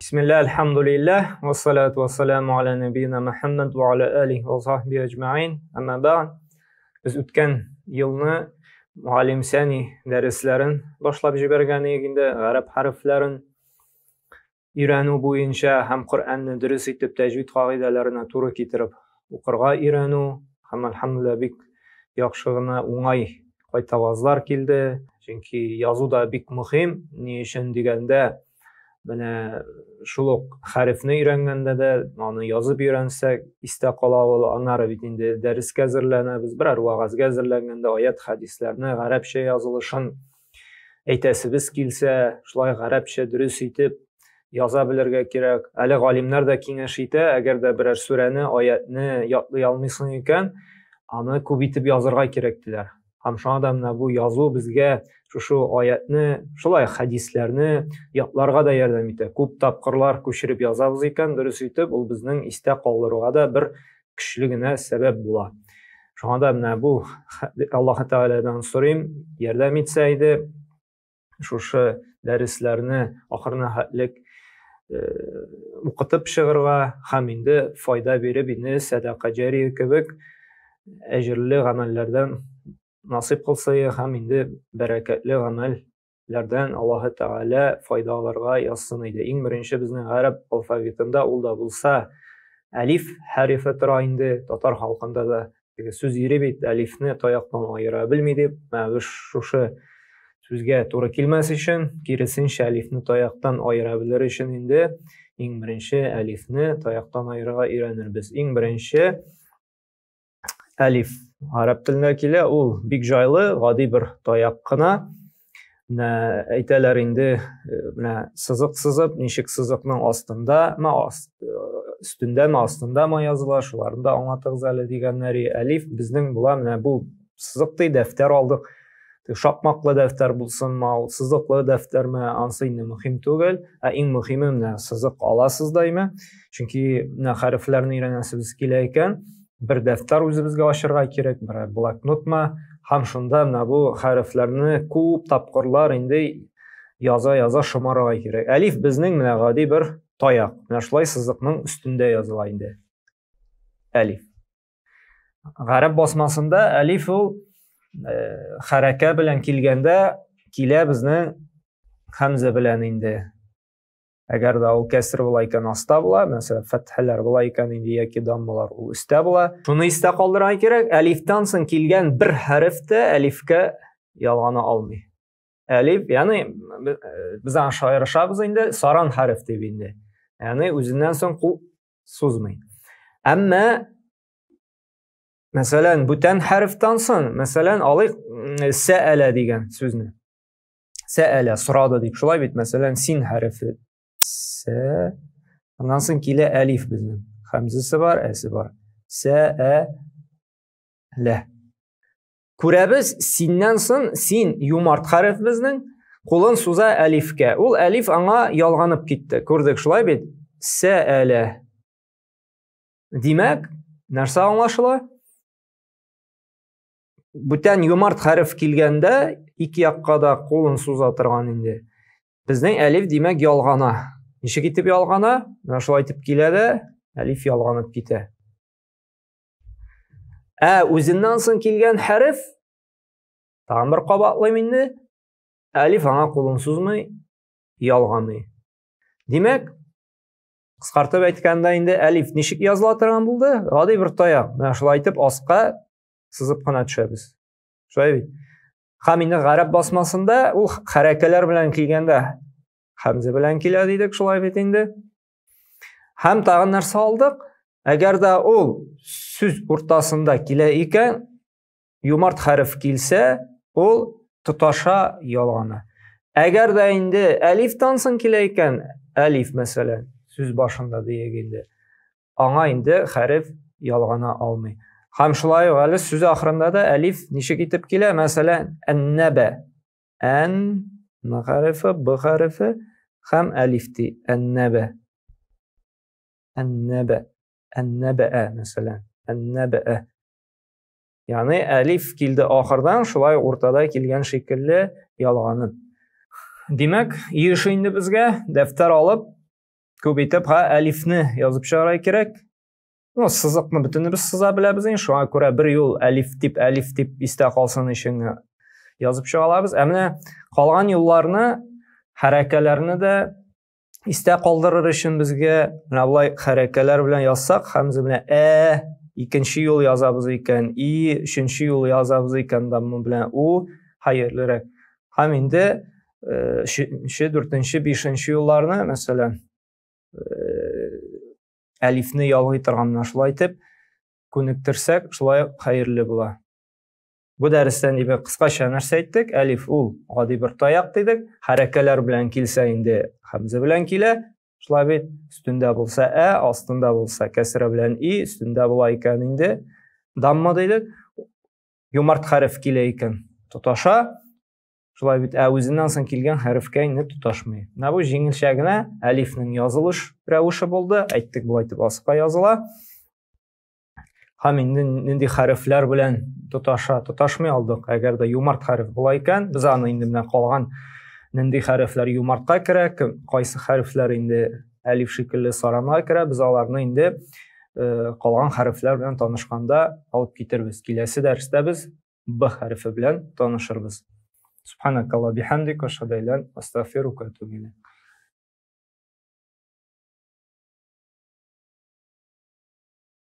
Бисмилла, альхамдулиллах, вассалату вассаламу аля набийна Мухаммад ва аля алихи ва сахби аҗмаин. Әмма бәгъд. Без үткән елны Муаллим Сәни дәресләрен башлап җибәргән идек инде, гарәп хәрефләрен өйрәнү буенча һәм Коръәнне дөрес итеп тәҗвид кагыйдәләренә туры китереп укырга өйрәнү һәм альхамдулилла бик яхшы гына уңай кайтавазлар килде. Чөнки язу да бик мөһим. Ни өчен дигәндә, менә шул ук хәрефне өйрәнгәндә дә аны язып өйрәнсәк, истә кала ул. Аннары бит инде дәрескә әзерләнәбез, берәр вәгазьгә әзерләнгәндә аят, хәдисләрне гарәпчә язылышын әйтәсебез килсә, шулай гарәпчә дөрес итеп яза белергә кирәк. Әле галимнәр дә киңәш итә, әгәр дә берәр сүрәне, аятны ятлый алмыйсың икән, аны күп итеп язырга кирәк диләр. Һәм шуңа да менә бу язу безгә шушы аятны, шулай хәдисләрне ятларга да ярдәм итә. Күп тапкырлар күчереп язабыз икән, дөрес итеп, ул безнең истә калдыруга да бер көчле генә сәбәп була. Шуңа да менә бу Аллаһ Тәгаләдән сорыйм, ярдәм итсә иде, шушы дәресләрне ахырына хәтлек укытып чыгарга һәм инде файда биреп, инде сәдака җария кебек әҗерле гамәлләрдән насыйп кылса һәм инде бәрәкәтле гамәлләрдән Аллаһы Тәгалә файда алырга язсын иде. Иң беренче безнең гарәп алфавитында ул да булса әлиф хәрефе тора инде, татар халкында да теге сүз йөри бит, әлифне таяктан аера белми дип. Менә без шушы сүзгә туры килмәс өчен, киресенчә әлифне таяктан аера белер өчен инде иң беренче әлифне таяктан аерырга өйрәнербез. Иң беренче әлиф гарәп теленә килә, ул бик җайлы, гади бер таяк кына. Менә әйтәләр инде, менә сызык сызып, ничек сызыкның астында, ма өстендәме, астындамы языла, шуларны да аңлатыгыз әле дигәннәр. Әлиф безнең була менә бу сызык ди, дәфтәр алдык. Шакмаклы дәфтәр булсынмы, ул сызыклы дәфтәрме, ансы инде мөһим түгел. Ә иң мөһиме менә сызык аласыз даймы. Чөнки менә хәрефләрне өйрәнәсебез килә икән, бер дәфтәр үзебезгә ачырга кирәк, бер блокнотмы, һәм шунда менә бу хәрефләрне күп тапкырлар инде яза-яза шомарырга кирәк. Әлиф безнең менә гади бер таяк. Менә шулай сызыкның өстендә языла инде. Әлиф. Гарәп басмасында әлиф ул хәрәкә белән килгәндә килә безнең хәмзә белән инде. Әгәр дә ул кәср була икән, аста була, мәсәлән, фәтхәләр була икән инде яки даммалар, ул өстә була. Шуны истә калдырырга кирәк, әлифтән соң килгән бер хәреф тә әлифкә ялгана алмый. Әлиф, ягъни без аңа шаярышабыз инде, саран хәреф дип инде. Ягъни үзеннән соң кул сузмый. Әмма мәсәлән, бүтән хәрефтән соң, мәсәлән, алыйк сәәлә дигән сүзне. Сәәлә, сорады дип. Шулай бит, мәсәлән, син хәрефе. Сә. Аннан соң килә әлиф безнең. Хәмзесе бар, әсе бар. Сәәлә. Күрәбез, синнән соң син юмарт хәреф безнең, кулын суза әлифкә. Ул әлиф аңа ялганып китте. Күрдек, шулай бит? Сәәлә. Димәк, нәрсә аңлашыла? Бүтән юмарт хәреф килгәндә ике якка да кулын суза торган инде. Безнең әлиф, димәк, ялгана. Ничек итеп ялгана? Менә шулай итеп килә дә, әлиф ялганып китә. Ә үзеннән соң килгән хәреф, тагын бер кабатлыйм инде, әлиф аңа кулын сузмый, ялганмый. Димәк, кыскартып әйткәндә инде әлиф ничек языла торган булды? Гади бер таяк. Менә шулай итеп аска сызып кына төшәбез. Шулай бит. Һәм инде гарәп басмасында ул хәрәкәләр белән килгәндә хәмзә белән килә дидек, шулай бит инде. Һәм тагын нәрсә алдык? Әгәр дә ул сүз уртасында килә икән, юмарт хәреф килсә, ул тоташа ялгана. Әгәр дә инде әлифтан соң килә икән, әлиф мәсәлән, сүз башында диек инде, аңа инде хәреф ялгана алмый. Һәм шулай ук әле сүз ахырында да әлиф ничек итеп килә? Мәсәлән, әннәбә. Ән Н хәрефе, Б хәрефе һәм әлиф ди. Әннәбә. Әннәбә. Әннәбә, мәсәлән. Әннәбә. Ягъни әлиф килде ахырдан, шулай уртада килгән шикелле ялганып. Димәк, еш инде безгә дәфтәр алып, Күп итеп ха әлифне язып чыгарга кирәк. Ну, сызыкны бөтенебез сыза беләбез инде, шуңа күрә бер юл әлиф дип, әлиф дип истә калсын өчен язып чыга алабыз. Ә менә калган юлларны, хәрәкәләрне дә истә калдырыр өчен безгә менә болай хәрәкәләр белән язсак, һәмзә белән ә икенче юл язабыз икән, и өченче юл язабыз икән, дамма белән у хәерлерәк. Һәм инде өченче, дүртенче, бишенче юлларны, мәсәлән, әлифне ялгый торган менә шулай итеп күнектерсәк, шулай хәерле була. Бу дәрестән димәк кыскача нәрсә әйттек? Әлиф ул гади бер таяк дидек. Хәрәкәләр белән килсә инде хәмзә белән килә. Шулай бит, өстендә булса ә, астында булса кәсрә белән и, өстендә була икән инде дамма дидек. Юмарт хәреф килә икән, тоташа. Шулай бит, ә үзеннән соң килгән хәрефкә инде тоташмый. Менә бу җиңелчә генә әлифнең язылыш рәвеше булды. Әйттек, болай итеп аска языла. Һәм инде нинди хәрефләр белән тоташа, тоташмый алдык. Әгәр дә юмарт хәреф була икән, без аны инде менә калган нинди хәрефләр юмартка керә, кайсы хәрефләр инде әлиф шикелле саранга керә, без аларны инде э, калган хәрефләр белән танышканда алып китербез. Киләсе дәрестә без Б хәрефе белән танышырбыз. Субханакалла бихамдик, ашһаду астагфирука ва атубу илейк.